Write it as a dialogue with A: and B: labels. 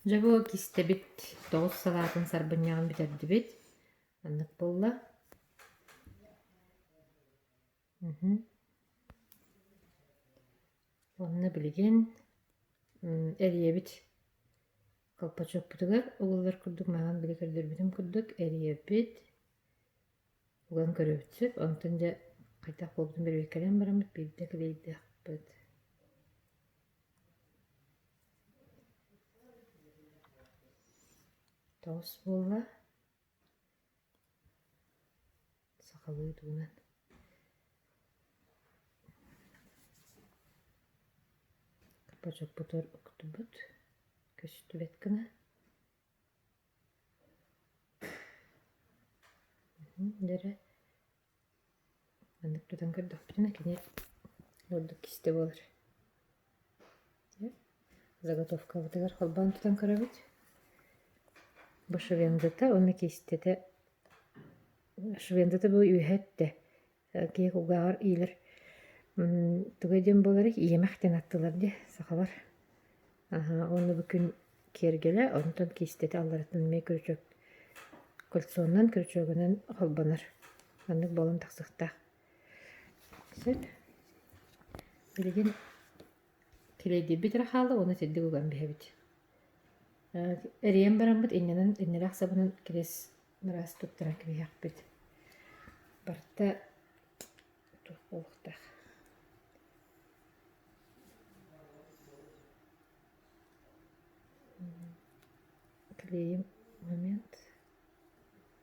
A: Дьэ бу кистэбит тоҕус салаатын сарбынньаҕын бүтэрдибит. Маннык буолла. Уонна билигин эрийэбит колпачокпутугар угуллар курдук маҥан били көрдөрбүтүм курдук эрийэбит уган көрөбүт сөп онтон дьэ хайдах буолбутун бэрэбиэркэлээн бараммыт биирдэ килийдэхпит Тоҕус буолла сахалыы тугунан Капачоппутугар уктубут көстүбэт гына Дьэ маннык тутан көрдөхпүтүнэ кини ордук кистэ буолар. Заготовкабытыгар холбоон тутан көрөбүт. Бу швендата уонна киистэтэ швендата бу үөһэ өттө киһи кулгааҕар иилэр туга диэн буоларый иэмэх диэн аттылар дии сахалар. Аһа уонна бу күн киэргэлэ онтон киистэтэ аллараттан эмиэ күрүчүөк кольцоннан күрүчүөгүнэн холбонор. Маннык буолан тахсыахтаах. Сөп. Билигин килэйдиирбит эрэ хаалла уонна сирдик уган биһэбит. Эрийэн бараммыт иннэнэн иннэлээх сабынан кириэс ыраас туттаран кэбиһиэхпит. Барыта туох буолуохтаах. Клейим.